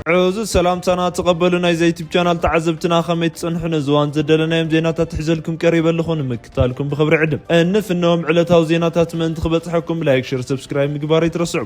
ዕዙዝ ሰላምታና ተቐበሉ ናይዚ ዩቱብ ቻናል ተዓዘብትና፣ ከመይ ትጸንሑ? ነዚ እዋን ዘደለናዮም ዜናታት ሒዘልኩም ቀሪበ ኣለኹ፣ ንምክታልኩም ብኽብሪ ዕድም። እንፍነዎም ዕለታዊ ዜናታት ምእንቲ ክበጽሐኩም ላይክ፣ ሸር፣ ሰብስክራይብ ምግባር ኣይትረስዑ።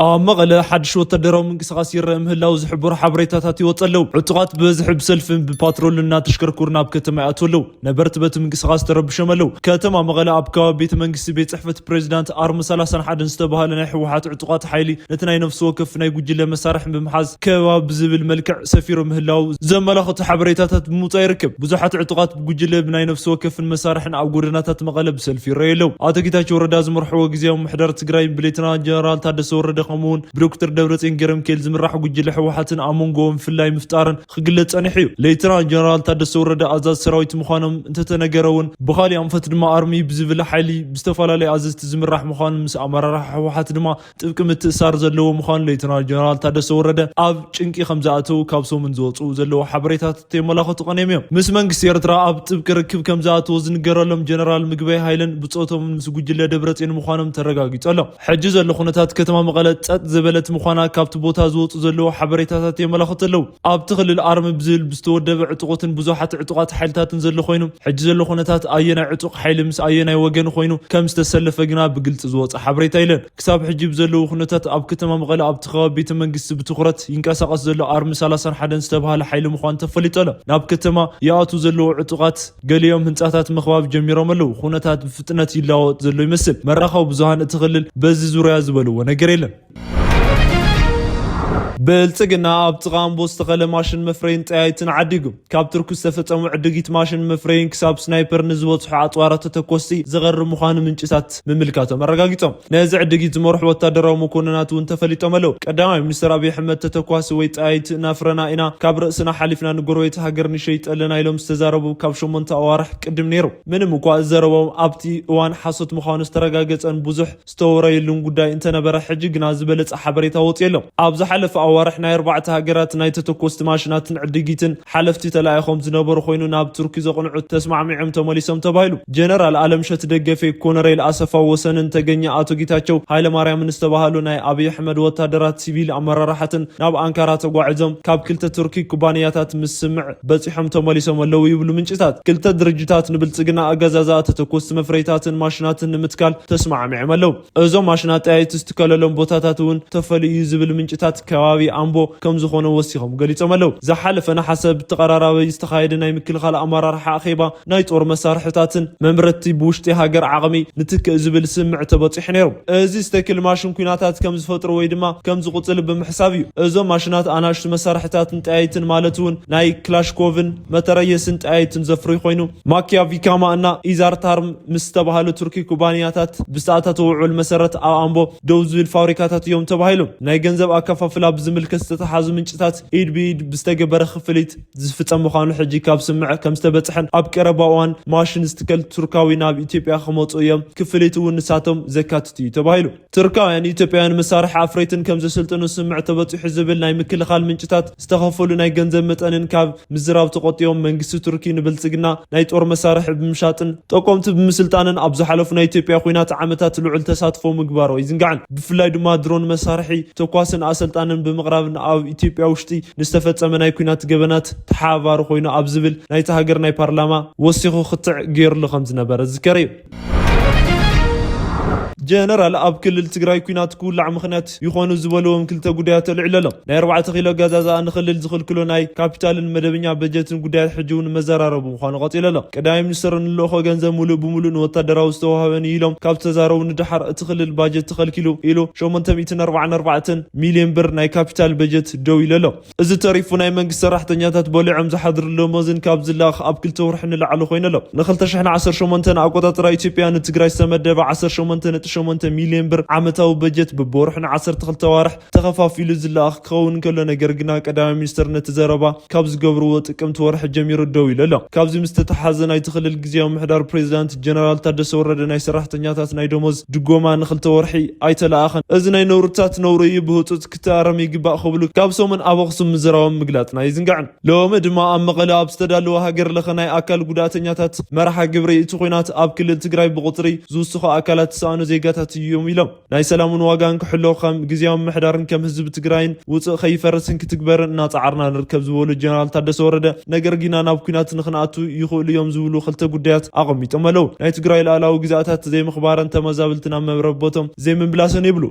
ኣብ መቐለ ሓድሽ ወታደራዊ ምንቅስቓስ ይረአ ምህላው ዝሕብሩ ሓበሬታታት ይወጽ ኣለዉ። ዕጡቓት ብብዝሒ ብሰልፍን ብፓትሮልን እናተሽከርኩሩ ናብ ከተማ ይኣትዉ ኣለዉ። ነበርቲ በቲ ምንቅስቓስ ተረብሾም ኣለዉ። ከተማ መቐለ ኣብ ከባቢ ቤተ መንግስቲ ቤት ጽሕፈት ፕሬዚዳንት ኣርሚ ሰላሳን ሓደን ዝተባህለ ናይ ህወሓት ዕጡቓት ሓይሊ ነቲ ናይ ነፍሲ ወከፍ ናይ ጉጅለ መሳርሕን ብምሓዝ ከበባ ብዝብል መልክዕ ሰፊሩ ምህላው ዘመላኽቱ ሓበሬታታት ብምውጻእ ይርከብ። ብዙሓት ዕጡቓት ብጉጅለ ብናይ ነፍሲ ወከፍን መሳርሕን ኣብ ጎደናታት መቐለ ብሰልፊ ይረኣዩ ኣለዉ። ኣቶ ጌታቸው ረዳ ዝመርሕዎ ግዜያዊ ምምሕዳር ትግራይ ብሌተናል ጀነራል ታደሰ ወረደ ከምኡውን ብዶክተር ደብረጽዮን ገረሚካኤል ዝምራሕ ጉጅለ ህወሓትን ኣብ መንጎኦም ፍልልይ ምፍጣርን ክግለጽ ጸኒሑ እዩ። ሌተናል ጀነራል ታደሰ ወረደ ኣዛዚ ሰራዊት ምዃኖም እንተተነገረ እውን ብኻሊእ ኣንፈት ድማ ኣርሚ ብዝብል ሓይሊ ብዝተፈላለዩ ኣዘዝቲ ዝምራሕ ምዃኑ ምስ ኣመራርሓ ህወሓት ድማ ጥብቂ ምትእሳር ዘለዎ ምዃኑ ሌተናል ጀነራል ታደሰ ወረደ ኣብ ጭንቂ ከም ዝኣተዉ ካብ ሰሙን ዝወፁ ዘለዉ ሓበሬታታት የመላኽቱ ቀንዮም እዮም። ምስ መንግስቲ ኤርትራ ኣብ ጥብቂ ርክብ ከም ዝኣተዉ ዝንገረሎም ጀነራል ምግበይ ሃይለን ብፆቶም ምስ ጉጅለ ደብረፅዮን ምዃኖም ተረጋጊፁ ኣሎ። ሕጂ ዘሎ ኩነታት ከተማ መቐለ ጸጥ ዝበለት ምዃና ካብቲ ቦታ ዝወፁ ዘለዉ ሓበሬታታት የመላኽቱ ኣለዉ። ኣብቲ ክልል ኣርሚ ብዝብል ብዝተወደበ ዕጡቆትን ብዙሓት ዕጡቓት ሓይልታትን ዘሎ ኮይኑ፣ ሕጂ ዘሎ ኩነታት ኣየናይ ዕጡቕ ሓይሊ ምስ ኣየናይ ወገን ኮይኑ ከም ዝተሰለፈ ግና ብግልፂ ዝወፀ ሓበሬታ የለን። ክሳብ ሕጂ ብዘለዉ ኩነታት ኣብ ከተማ መቐለ ኣብቲ ከባቢ ቤተ መንግስቲ ብትኹረት ይንቀሳቐስ ዘሎ ኣርሚ ሰላሳን ሓደን ዝተባህለ ሓይሊ ምዃኑ ተፈሊጡ ኣሎ። ናብ ከተማ ይኣትዉ ዘለዉ ዕጡቓት ገሊኦም ህንፃታት ምኽባብ ጀሚሮም ኣለዉ። ኩነታት ብፍጥነት ይለዋወጥ ዘሎ ይመስል። መራኸቢ ብዙሃን እቲ ክልል በዚ ዙርያ ዝበልዎ ነገር የለን። ብልጽግና ኣብ ጥቓ ኣምቦ ዝተኸለ ማሽን መፍረይን ጠያይትን ዓዲጉ። ካብ ቱርኪ ዝተፈጸሙ ዕድጊት ማሽን መፍረይን ክሳብ ስናይፐር ንዝበጽሑ ኣጽዋራት ተተኮስቲ ዘቐርብ ምዃኑ ምንጭታት ምምልካቶም ኣረጋጊጾም። ነዚ ዕድጊት ዝመርሑ ወታደራዊ መኮንናት እውን ተፈሊጦም ኣለዉ። ቀዳማይ ሚኒስትር ኣብይ ኣሕመድ ተተኳሲ ወይ ጠያይቲ እናፍረና ኢና፣ ካብ ርእስና ሓሊፍና ንጎረቤት ሃገር ንሸይጥ ኣለና ኢሎም ዝተዛረቡ ካብ ሸሞንተ ኣዋርሕ ቅድም ነይሩ። ምንም እኳ እዚ ዘረቦም ኣብቲ እዋን ሓሶት ምዃኑ ዝተረጋገጸን ብዙሕ ዝተወረየሉን ጉዳይ እንተነበረ፣ ሕጂ ግና ዝበለጸ ሓበሬታ ወፂኡ ኣሎ። ኣብ ዝሓለፈ ኣዋርሕ ናይ ኣርባዕተ ሃገራት ናይ ተተኮስቲ ማሽናትን ዕድጊትን ሓለፍቲ ተላኢኾም ዝነበሩ ኮይኑ፣ ናብ ቱርኪ ዘቕንዑ ተስማዕሚዖም ተመሊሶም ተባሂሉ። ጀነራል ኣለምሸት ደገፌ፣ ኮነሬል ኣሰፋ ወሰንን ተገኘ ኣቶ ጌታቸው ሃይለማርያምን ዝተባህሉ ናይ ኣብይ ኣሕመድ ወታደራት ሲቪል ኣመራርሓትን ናብ ኣንካራ ተጓዒዞም ካብ ክልተ ቱርኪ ኩባንያታት ምስ ስምምዕ በፂሖም ተመሊሶም ኣለዉ ይብሉ ምንጭታት። ክልተ ድርጅታት ንብልፅግና ኣገዛዝኣ ተተኮስቲ መፍረይታትን ማሽናትን ንምትካል ተስማዕሚዖም ኣለዉ። እዞም ማሽናት ጠያይቲ ዝትከለሎም ቦታታት እውን ተፈልዩ እዩ ዝብል ምንጭታት ከባቢ ኣምቦ ከም ዝኾነ ወሲኾም ገሊጾም ኣለዉ። ዝሓለፈ ነሓሰ ብተቐራራቢ ዝተኻየደ ናይ ምክልኻል ኣመራርሓ ኣኼባ ናይ ጦር መሳርሕታትን መምረትቲ ብውሽጢ ሃገር ዓቕሚ ንትክእ ዝብል ስምምዕ ተበጺሑ ነይሩ። እዚ ዝተክል ማሽን ኲናታት ከም ዝፈጥሩ ወይ ድማ ከም ዝቕጽል ብምሕሳብ እዩ። እዞም ማሽናት ኣናእሽቱ መሳርሕታትን ጠያይትን ማለት እውን ናይ ክላሽኮቭን መተረየስን ጠያይትን ዘፍርዩ ኮይኑ፣ ማኪያቪካማ እና ኢዛርታርም ምስ ዝተባህሉ ቱርኪ ኩባንያታት ብዝተኣታተወ ውዕል መሰረት ኣብ ኣምቦ ደው ዝብል ፋብሪካታት እዮም ተባሂሎም። ናይ ገንዘብ ኣከፋፍላ ብዝምልከት ዝተተሓዙ ምንጭታት ኢድ ብኢድ ብዝተገበረ ክፍሊት ዝፍጸም ምዃኑ ሕጂ ካብ ስምዕ ከም ዝተበጽሐን ኣብ ቀረባ እዋን ማሽን ዝትከል ቱርካዊ ናብ ኢትዮጵያ ክመጹ እዮም። ክፍሊት እውን ንሳቶም ዘካትት እዩ ተባሂሉ። ቱርካውያን ኢትዮጵያውያን መሳርሒ ኣፍረይትን ከም ዘሰልጥኑ ስምዕ ተበጺሑ ዝብል ናይ ምክልኻል ምንጭታት ዝተኸፈሉ ናይ ገንዘብ መጠንን ካብ ምዝራብ ተቆጢቦም መንግስቲ ቱርኪ ንብልጽግና ናይ ጦር መሳርሒ ብምሻጥን ጠቆምቲ ብምስልጣንን ኣብ ዝሓለፉ ናይ ኢትዮጵያ ኲናት ዓመታት ልዑል ተሳትፎ ምግባሩ ኣይዝንጋዕን። ብፍላይ ድማ ድሮን መሳርሒ ተኳስን ኣሰልጣንን ብምቕራብ ኣብ ኢትዮጵያ ውሽጢ ንዝተፈጸመ ናይ ኲናት ገበናት ተሓባባሪ ኮይኑ ኣብ ዝብል ናይቲ ሃገር ናይ ፓርላማ ወሲኹ ክትዕ ገይሩሉ ከም ዝነበረ ዝዝከር እዩ። ጀነራል ኣብ ክልል ትግራይ ኲናት ክውላዕ ምኽንያት ይኾኑ ዝበልዎም ክልተ ጉዳያት ኣልዒሉ ኣሎ። ናይ ኣርባዕተ ኪሎ ገዛዝኣ ንክልል ዝኽልክሎ ናይ ካፒታልን መደበኛ በጀትን ጉዳያት ሕጂ እውን መዘራረቢ ምዃኑ ቀፂሉ ኣሎ። ቀዳማይ ሚኒስትር ንልእኾ ገንዘብ ሙሉእ ብሙሉእ ንወታደራዊ ዝተዋህበን እዩ ኢሎም ካብ ዝተዛረቡ ንደሓር እቲ ክልል ባጀት ተኸልኪሉ ኢሉ ሸሞንተ ሚእትን ኣርባዓን ኣርባዕተን ሚልዮን ብር ናይ ካፒታል በጀት ደው ኢሉ ኣሎ። እዚ ተሪፉ ናይ መንግስቲ ሰራሕተኛታት በሊዖም ዝሓድሩ ደሞዝን ካብ ዝለኣኽ ኣብ ክልተ ወርሒ ንላዕሊ ኮይኑ ኣሎ። ን ክልተ ሽሕን ዓሰርተ ሸሞንተን ኣቆጻጽራ ኢትዮጵያ ንትግራይ ዝተመደበ ዓሰርተ ሸሞንተ ነጥቢ ሸሞንተ ሚልዮን ብር ዓመታዊ በጀት በብወርሑ ን ዓሰርተ ክልተ ኣዋርሕ ተኸፋፊሉ ዝለኣኽ ክኸውን ከሎ፣ ነገር ግና ቀዳማይ ሚኒስትር ነቲ ዘረባ ካብ ዝገብርዎ ጥቅምቲ ወርሒ ጀሚሩ ደው ኢሉ ኣሎ። ካብዚ ምስ ተተሓዘ ናይቲ ክልል ግዝያዊ ምሕዳር ፕሬዚዳንት ጀነራል ታደሰ ወረደ ናይ ሰራሕተኛታት ናይ ደሞዝ ድጎማ ንክልተ ወርሒ ኣይተለኣኸን። እዚ ናይ ነውርታት ነውሪ እዩ፣ ብህፁፅ ክተኣረም ይግባእ ክብሉ ካብ ሰሙን ኣብ ኣኽሱም ምዝራቦም ምግላፅና ኣይዝንጋዕን። ሎሚ ድማ ኣብ መቐለ ኣብ ዝተዳለወ ሃገር ለኸ ናይ ኣካል ጉዳተኛታት መርሃ ግብሪ እቲ ኲናት ኣብ ክልል ትግራይ ብቁፅሪ ዝውስኹ ኣካላት ዝሰኣኑ ዜጋ ዜጋታት እዮም ኢሎም። ናይ ሰላምን ዋጋን ክሕሎ ከም ግዜያዊ ምምሕዳርን ከም ህዝቢ ትግራይን ውፅእ ከይፈርስን ክትግበርን እናፃዓርና ንርከብ ዝበሉ ጀነራል ታደሰ ወረደ፣ ነገር ግና ናብ ኩናት ንክንኣቱ ይኽእሉ እዮም ዝብሉ ክልተ ጉዳያት ኣቐሚጦም ኣለዉ። ናይ ትግራይ ሉዓላዊ ግዛኣታት ዘይምኽባረን ተመዛብልቲ ናብ መረበቶም ዘይምምላሰን ይብሉ።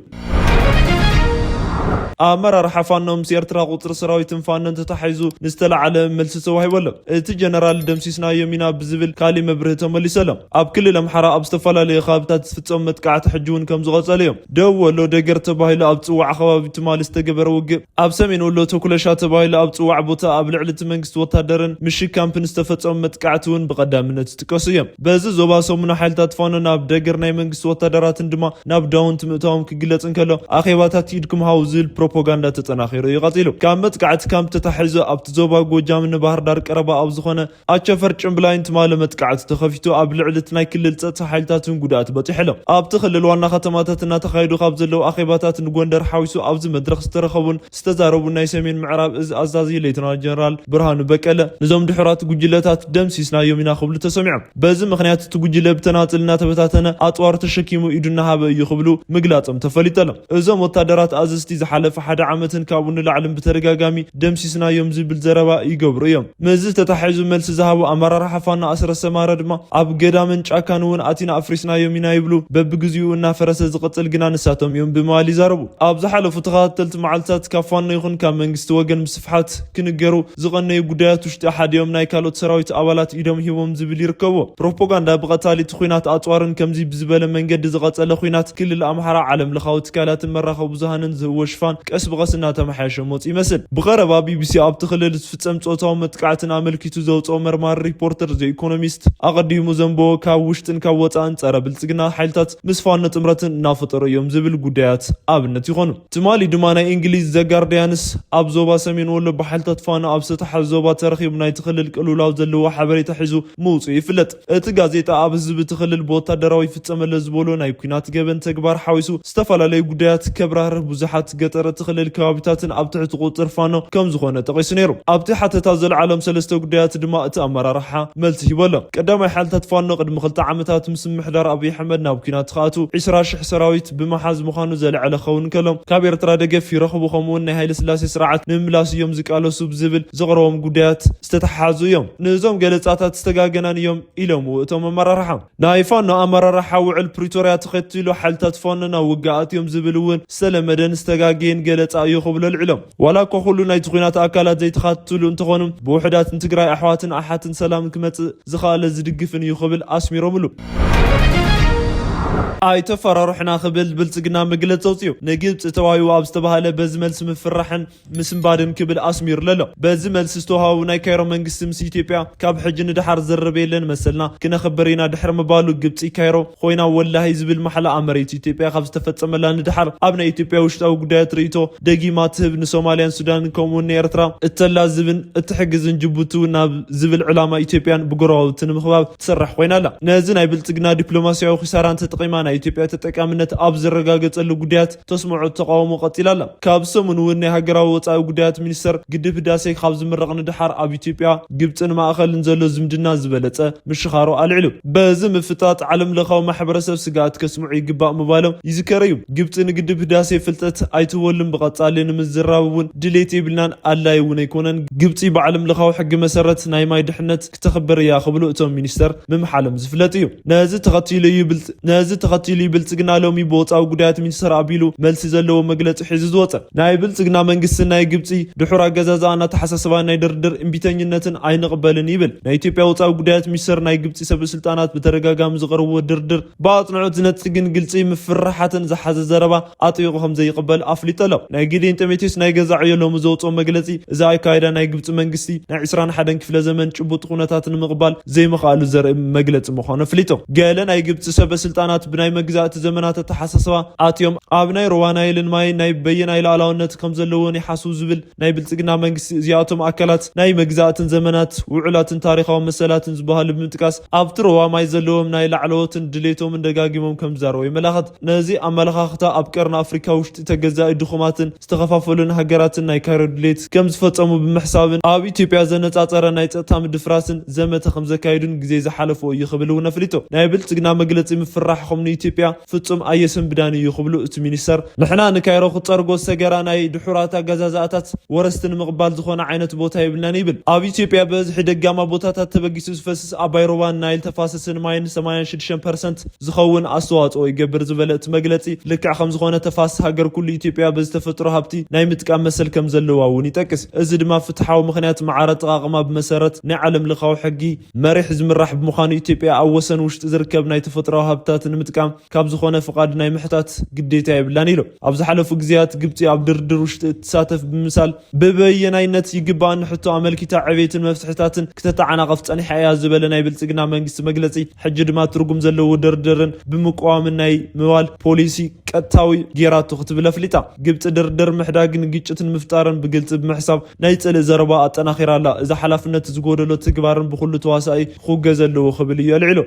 ኣመራርሓ ፋኖ ምስ ኤርትራ ቁፅሪ ሰራዊትን ፋኖን ተታሒዙ ንዝተለዓለ መልሲ ተዋሂቡ ኣሎ። እቲ ጀነራል ደምሲስናዮም ኢና ብዝብል ካሊእ መብርሂ ተመሊሱ ኣሎ። ኣብ ክልል ኣምሓራ ኣብ ዝተፈላለዩ ከባብታት ዝፍጸም መጥቃዕቲ ሕጂ እውን ከም ዝቐጸሉ እዮም። ደቡብ ወሎ ደገር ተባሂሉ ኣብ ጽዋዕ ከባቢ ትማሊ ዝተገበረ ውግእ፣ ኣብ ሰሜን ወሎ ተኩለሻ ተባሂሉ ኣብ ጽዋዕ ቦታ ኣብ ልዕሊ እቲ መንግስቲ ወታደርን ምሽግ ካምፕን ዝተፈጸሙ መጥቃዕቲ እውን ብቐዳምነት ዝጥቀሱ እዮም። በዚ ዞባ ሰሙና ሓይልታት ፋኖ ናብ ደገር ናይ መንግስቲ ወታደራትን ድማ ናብ ዳውንት ምእታዎም ክግለጽ እንከሎ፣ ኣኼባታት ኢድኩም ሃው ዝብል ፕሮፓጋንዳ ተጠናኺሩ እዩ ቀጺሉ። ካብ መጥቃዕቲ ካምፕ ተታሒዙ ኣብቲ ዞባ ጎጃም ንባህር ዳር ቀረባ ኣብ ዝኾነ ኣቸፈር ጭምብላይን ትማሊ መጥቃዕቲ ተኸፊቱ ኣብ ልዕሊ እቲ ናይ ክልል ጸጥታ ሓይልታትን ጉድኣት በጺሑ ኣሎ። ኣብቲ ክልል ዋና ከተማታት እናተኻየዱ ካብ ዘለዉ ኣኼባታት ንጎንደር ሓዊሱ ኣብዚ መድረኽ ዝተረኸቡን ዝተዛረቡን ናይ ሰሜን ምዕራብ እዝ ኣዛዚ ሌተናል ጀነራል ብርሃኑ በቀለ፣ ነዞም ድሑራት ጉጅለታት ደምሲስናዮም ኢና ክብሉ ተሰሚዖም። በዚ ምኽንያት እቲ ጉጅለ ብተናጽል እናተበታተነ ኣጽዋር ተሸኪሙ ኢዱ እናሃበ እዩ ክብሉ ምግላጾም ተፈሊጡ ኣሎ። እዞም ወታደራት ኣዘዝቲ ዝሓለፈ ሓደ ዓመትን ካብኡ ንላዕልን ብተደጋጋሚ ደምሲስናዮም ዝብል ዘረባ ይገብሩ እዮም። ምስዚ ተታሒዙ መልሲ ዝሃቡ ኣመራርሓ ፋኖ ኣስረስ ኣማረ ድማ ኣብ ገዳምን ጫካን እውን ኣቲና ኣፍሪስናዮም ኢና ይብሉ፣ በብግዚኡ እናፈረሰ ዝቕጽል ግና ንሳቶም እዮም ብምባል ይዛረቡ። ኣብ ዝሓለፉ ተኸታተልቲ መዓልትታት ካብ ፋኖ ይኹን ካብ መንግስቲ ወገን ብስፍሓት ክንገሩ ዝቐነዩ ጉዳያት ውሽጢ ሓዲኦም ናይ ካልኦት ሰራዊት ኣባላት ኢዶም ሂቦም ዝብል ይርከቦ። ፕሮፓጋንዳ ብቐጻሊ እቲ ኲናት ኣጽዋርን ከምዚ ብዝበለ መንገዲ ዝቐጸለ ኲናት ክልል ኣምሓራ ዓለም ለኻዊ ትካላትን መራኸቢ ብዙሃንን ዝህቦ ሽፋን ቀስ ብቐስ እናተመሓየሸ መፁ ይመስል። ብቐረባ ቢቢሲ ኣብቲ ክልል ዝፍጸም ጾታዊ መጥቃዕትን ኣመልኪቱ ዘውፅኦ መርማሪ ሪፖርተር ዘ ኢኮኖሚስት ኣቐዲሙ ዘንበቦ ካብ ውሽጥን ካብ ወፃእን ጸረ ብልጽግና ሓይልታት ምስ ፋኖ ጥምረትን እናፈጠሩ እዮም ዝብል ጉዳያት ኣብነት ይኾኑ። ትማሊ ድማ ናይ እንግሊዝ ዘ ጋርዲያንስ ኣብ ዞባ ሰሜን ወሎ ብሓይልታት ፋኖ ኣብ ዝተታሓዘ ዞባ ተረኺቡ ናይቲ ክልል ቅልውላው ዘለዎ ሓበሬታ ሒዙ ምውፅኡ ይፍለጥ። እቲ ጋዜጣ ኣብ ህዝቢ እቲ ክልል ብወታደራዊ ይፍጸመለ ዝበሎ ናይ ኲናት ገበን ተግባር ሓዊሱ ዝተፈላለዩ ጉዳያት ከብራህርህ ብዙሓት ገጠር እቲ ክልል ከባቢታትን ኣብ ትሕቲ ቁፅር ፋኖ ከም ዝኾነ ጠቒሱ ነይሩ። ኣብቲ ሓተታ ዘልዓሎም ሰለስተ ጉዳያት ድማ እቲ ኣመራርሓ መልሲ ሂበሎም። ቀዳማይ ሓይልታት ፋኖ ቅድሚ ክልተ ዓመታት ምስ ምምሕዳር ኣብይ ኣሕመድ ናብ ኲናት ክኣቱ ዒስራ ሽሕ ሰራዊት ብምሓዝ ምዃኑ ዘልዐለ ክኸውን ከሎም ካብ ኤርትራ ደገፍ ይረኽቡ ከምኡውን ናይ ሃይለ ስላሴ ስርዓት ንምምላስ እዮም ዝቃለሱ ብዝብል ዘቕረቦም ጉዳያት ዝተተሓሓዙ እዮም። ነዞም ገለጻታት ዝተጋገናን እዮም ኢሎም እቶም ኣመራርሓ። ናይ ፋኖ ኣመራርሓ ውዕል ፕሪቶርያ ተኸቲሉ ሓይልታት ፋኖ ናብ ውግእ ኣትዮም ዝብል እውን ዝተለመደን ዝተጋገየን ገለጻ እዩ ክብሉ ኣልዒሎም። ዋላ እኳ ኩሉ ናይቲ ኲናት ኣካላት ዘይተኻትሉ እንተኾኑ ብውሑዳት ንትግራይ ኣሕዋትን ኣሓትን ሰላም ክመጽእ ዝኸኣለ ዝድግፍን እዩ ክብል ኣስሚሮምሉ። ኣይተፈራርሑና ክብል ብልጽግና መግለጺ ኣውፅኡ። ንግብፂ ተዋሂቡ ኣብ ዝተባህለ በዚ መልሲ ምፍርራሕን ምስንባድን ክብል ኣስሚሩሉ ኣሎ። በዚ መልሲ ዝተዋሃቡ ናይ ካይሮ መንግስቲ ምስ ኢትዮጵያ ካብ ሕጂ ንድሓር ዘረበ የለን መሰልና ክነኽብር ኢና ድሕሪ ምባሉ ግብፂ ካይሮ ኮይና ወላሂ ዝብል ማሕላ ኣብ መሬት ኢትዮጵያ ካብ ዝተፈጸመላ ንድሓር ኣብ ናይ ኢትዮጵያ ውሽጣዊ ጉዳያት ርእይቶ ደጊማ ትህብ ንሶማልያን ሱዳንን ከምኡውን ንኤርትራ እተላዝብን እትሕግዝን ጅቡቲ እውን ናብ ዝብል ዕላማ ኢትዮጵያን ብጎረባብቲ ንምኽባብ ትሰርሕ ኮይና ኣላ። ነዚ ናይ ብልጽግና ዲፕሎማስያዊ ኪሳራን ተጠቒማ ናይ ኢትዮጵያ ተጠቃምነት ኣብ ዝረጋገጸሉ ጉዳያት ተስምዖ ተቓውሞ ቀጺላ ኣላ። ካብ ሰሙን እውን ናይ ሃገራዊ ወጻኢ ጉዳያት ሚኒስተር ግድብ ህዳሴ ካብ ዝምረቕ ንድሓር ኣብ ኢትዮጵያ ግብጽን ማእኸልን ዘሎ ዝምድና ዝበለጸ ምሽኻሮ ኣልዒሉ። በዚ ምፍጣጥ ዓለም ለኻዊ ማሕበረሰብ ስግኣት ከስምዑ ይግባእ ምባሎም ይዝከር እዩ። ግብጺ ንግድብ ህዳሴ ፍልጠት ኣይትህበሉን ብቐጻሊ ንምዝራብ እውን ድሌት የብልናን ኣድላይ እውን ኣይኮነን። ግብጺ ብዓለም ለኻዊ ሕጊ መሰረት ናይ ማይ ድሕነት ክተኽብር እያ ክብሉ እቶም ሚኒስተር ምምሓሎም ዝፍለጥ እዩ። ነዚ ተኸቲሉ እዩ ብልጽ-፣ ነዚ ተኸቲሉ እዩ ብልጽግና ሎሚ ብወጻዊ ጉዳያት ሚኒስተር ኣቢሉ መልሲ ዘለዎ መግለጺ ሒዙ ዝወጸ። ናይ ብልጽግና መንግስትን ናይ ግብጺ ድሑር ኣገዛዝኣን ኣተሓሳስባን ናይ ድርድር እምቢተኝነትን ኣይንቕበልን ይብል። ናይ ኢትዮጵያ ወጻዊ ጉዳያት ሚኒስተር ናይ ግብጺ ሰበ ስልጣናት ብተደጋጋሚ ዝቐርብዎ ድርድር ብኣጽንዖት ዝነጽግን ግልጺ ምፍርራሓትን ዝሓዘ ዘረባ ኣጥቢቑ ከም ዘይቕበል ኣፍሊጡ ኣሎ። ናይ ጊዴን ጢሞቴዎስ ናይ ገዛ ዕዮ ሎሚ ዘውፅኦ መግለጺ እዚ ኣካይዳ ናይ ግብጺ መንግስቲ ናይ ዕስራን ሓደን ክፍለ ዘመን ጭቡጥ ኩነታት ንምቕባል ዘይምኽኣሉ ዘርኢ መግለጺ ምዃኑ ኣፍሊጡ። ገለ ናይ ግብጺ ሰበ ስልጣናት ብናይ መግዛእቲ ዘመናት ኣተሓሳስባ ኣትዮም ኣብ ናይ ሩባ ናይልን ማይ ናይ በየናይ ሉዓላውነት ከም ዘለዎን ይሓስቡ ዝብል ናይ ብልጽግና መንግስቲ እዚኣቶም ኣካላት ናይ መግዛእትን ዘመናት ውዑላትን ታሪኻዊ መሰላትን ዝበሃሉ ብምጥቃስ ኣብቲ ሩባ ማይ ዘለዎም ናይ ላዕለዎትን ድሌቶምን ደጋጊሞም ከም ዝዛረቡ የመላኽት። ነዚ ኣመለኻኽታ ኣብ ቀርኒ ኣፍሪካ ውሽጢ ተገዛኢ ድኹማትን ዝተኸፋፈሉን ሃገራትን ናይ ካይሮ ድሌት ከም ዝፈጸሙ ብምሕሳብን ኣብ ኢትዮጵያ ዘነጻጸረ ናይ ጸጥታ ምድፍራስን ዘመተ ከም ዘካየዱን ግዜ ዝሓለፎ እዩ ክብል እውን ኣፍሊጡ። ናይ ብልጽግና መግለጺ ምፍራ ስራሕኹም ንኢትዮጵያ ፍጹም ኣየሰንብዳን እዩ ክብሉ እቲ ሚኒስተር፣ ንሕና ንካይሮ ክጸርጎ ዝሰገራ ናይ ድሑራት ኣገዛዛእታት ወረስቲ ንምቕባል ዝኾነ ዓይነት ቦታ የብልናን ይብል። ኣብ ኢትዮጵያ ብብዝሒ ደጋማ ቦታታት ተበጊሱ ዝፈስስ ኣባይ ሩባን ናይል ተፋሰስን ማይን ሰማንያን ሽዱሽተ ፐርሰንት ዝኸውን ኣስተዋጽኦ ይገብር ዝበለ እቲ መግለጺ፣ ልክዕ ከም ዝኾነ ተፋሰስ ሃገር ኩሉ ኢትዮጵያ በዚ ተፈጥሮ ሃብቲ ናይ ምጥቃም መሰል ከም ዘለዋ እውን ይጠቅስ። እዚ ድማ ፍትሓዊ ምኽንያት ማዕረ ኣጠቓቕማ ብመሰረት ናይ ዓለም ለኻዊ ሕጊ መሪሕ ዝምራሕ ብምዃኑ፣ ኢትዮጵያ ኣብ ወሰን ውሽጢ ዝርከብ ናይ ተፈጥሮኣዊ ሃብትታት ንምጥቃም ካብ ዝኾነ ፍቓድ ናይ ምሕታት ግዴታ የብላን ኢሉ። ኣብ ዝሓለፉ ግዜያት ግብጺ ኣብ ድርድር ውሽጢ እትሳተፍ ብምምሳል፣ ብበየናይነት ይግባኣኒ ሕቶ ኣመልኪታ ዕቤትን መፍትሕታትን ክተተዓናቐፍ ጸኒሓ እያ ዝበለ ናይ ብልጽግና መንግስቲ መግለጺ፣ ሕጂ ድማ ትርጉም ዘለዎ ድርድርን ብምቅዋምን ናይ ምባል ፖሊሲ ቀጥታዊ ጌራቶ ክትብል ኣፍሊጣ። ግብጺ ድርድር ምሕዳግን ግጭትን ምፍጣርን ብግልጺ ብምሕሳብ ናይ ጽልኢ ዘረባ ኣጠናኺራ ኣላ። እዚ ሓላፍነት ዝጎደሎ ተግባርን ብኹሉ ተዋሳኢ ክውገዝ ኣለዎ ክብል እዩ ኣልዒሉ።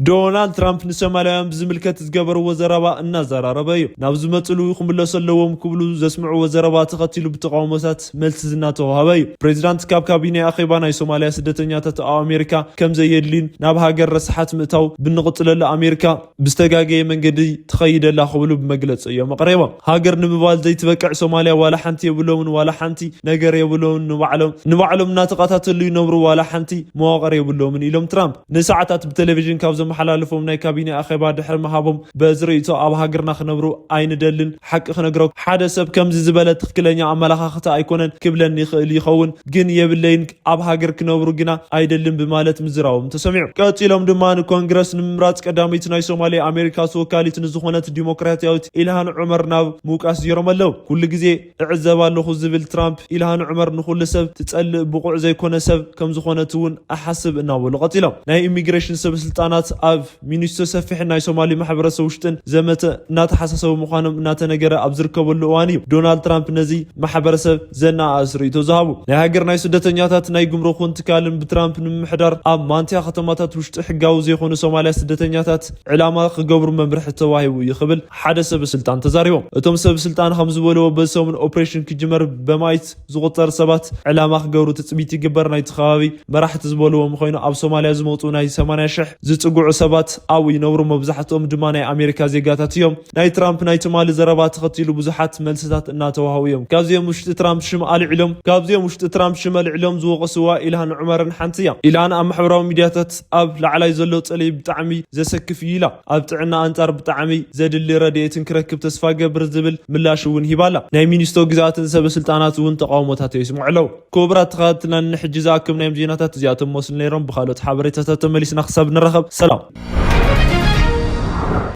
ዶናልድ ትራምፕ ንሶማልያውያን ብዝምልከት ዝገበርዎ ዘረባ እናዘራረበ እዩ። ናብ ዝመፅሉ ክምለሱ ኣለዎም ክብሉ ዘስምዕዎ ዘረባ ተኸቲሉ ብተቃውሞታት መልሲ እናተዋሃበ እዩ። ፕሬዚዳንት ካብ ካቢኔ ኣኼባ ናይ ሶማልያ ስደተኛታት ኣብ ኣሜሪካ ከም ዘየድልዩን ናብ ሃገር ረስሓት ምእታው ብንቕፅለሉ ኣሜሪካ ብዝተጋገየ መንገዲ ትኸይደላ ክብሉ ብመግለፂ እዮም ኣቕሪቦም። ሃገር ንምባል ዘይትበቅዕ ሶማልያ ዋላ ሓንቲ የብሎምን፣ ዋላ ሓንቲ ነገር የብሎምን፣ ንባዕሎም ንባዕሎም እናተኸታተሉ ይነብሩ፣ ዋላ ሓንቲ መዋቕር የብሎምን ኢሎም ትራምፕ። ንሰዓታት ብቴሌቪዥን ካብ ዘመሓላለፎም ናይ ካቢኔ ኣኼባ ድሕሪ ምሃቦም፣ በዚ ርእይቶ ኣብ ሃገርና ክነብሩ ኣይንደልን። ሓቂ ክነግረኩም፣ ሓደ ሰብ ከምዚ ዝበለ ትኽክለኛ ኣመለኻኽታ ኣይኮነን ክብለኒ ይኽእል ይኸውን፣ ግን የብለይን፣ ኣብ ሃገር ክነብሩ ግና ኣይደልን ብማለት ምዝራቦም ተሰሚዑ። ቀጺሎም ድማ ንኮንግረስ ንምምራጽ ቀዳመይቲ ናይ ሶማሌ ኣሜሪካ ተወካሊት ንዝኾነት ዲሞክራሲያዊት ኢልሃን ዑመር ናብ ምውቃስ ጀይሮም ኣለዉ። ኩሉ ግዜ እዕዘብ ኣለኹ ዝብል ትራምፕ፣ ኢልሃን ዑመር ንኹሉ ሰብ ትጸልእ ብቑዕ ዘይኮነ ሰብ ከም ዝኾነት እውን እሓስብ እናበሉ ቀጺሎም። ናይ ኢሚግሬሽን ሰበስልጣናት ኣብ ሚኒስትሪ ሰፊሕን ናይ ሶማሊ ማሕበረሰብ ውሽጥን ዘመተ እናተሓሳሰቡ ምዃኖም እናተነገረ ኣብ ዝርከበሉ እዋን እዩ ዶናልድ ትራምፕ ነዚ ማሕበረሰብ ዘነኣእስ ርእይቶ ዝሃቡ። ናይ ሃገር ናይ ስደተኛታት ናይ ጉምሩኽን ትካልን ብትራምፕ ንምምሕዳር ኣብ ማንቲያ ከተማታት ውሽጢ ሕጋዊ ዘይኮኑ ሶማልያ ስደተኛታት ዕላማ ክገብሩ መምርሒ ተዋሂቡ እዩ ክብል ሓደ ሰበስልጣን ተዛሪቦም። እቶም ሰበስልጣን ከም ዝበልዎ በዚ ሰሙን ኦፕሬሽን ክጅመር በማይት ዝቑጸር ሰባት ዕላማ ክገብሩ ትጽቢት ይግበር። ናይቲ ከባቢ መራሕቲ ዝበልዎም ኮይኑ ኣብ ሶማልያ ዝመጹ ናይ ሰማንያ ሽሕ ዝጽግዑ ሰባት ኣብኡ ይነብሩ። መብዛሕትኦም ድማ ናይ ኣሜሪካ ዜጋታት እዮም። ናይ ትራምፕ ናይ ትማሊ ዘረባ ተኸቲሉ ብዙሓት መልስታት እናተዋህቡ እዮም። ካብዚኦም ውሽጢ ትራምፕ ሽም ኣልዒሎም ካብዚኦም ውሽጢ ትራምፕ ሽም ኣልዒሎም ዝወቐስዋ ኢልሃን ዑመርን ሓንቲ እያ። ኢልሃን ኣብ ማሕበራዊ ሚዲያታት ኣብ ላዕላይ ዘሎ ጽልኢ ብጣዕሚ ዘሰክፍ እዩ ኢላ። ኣብ ጥዕና ኣንጻር ብጣዕሚ ዘድሊ ረድኤትን ክረክብ ተስፋ ገብር ዝብል ምላሽ እውን ሂባ ኣላ። ናይ ሚኒስትሪ ግዝኣትን ሰበ ስልጣናት እውን ተቃውሞታት የስምዑ ኣለዉ። ክቡራት ተኸታተልትና ንሕጂ ዝኣክብናዮም ዜናታት እዚኣቶም መስሉ ነይሮም። ብኻልኦት ሓበሬታታት ተመሊስና ክሳብ ንራኸብ ሰላም።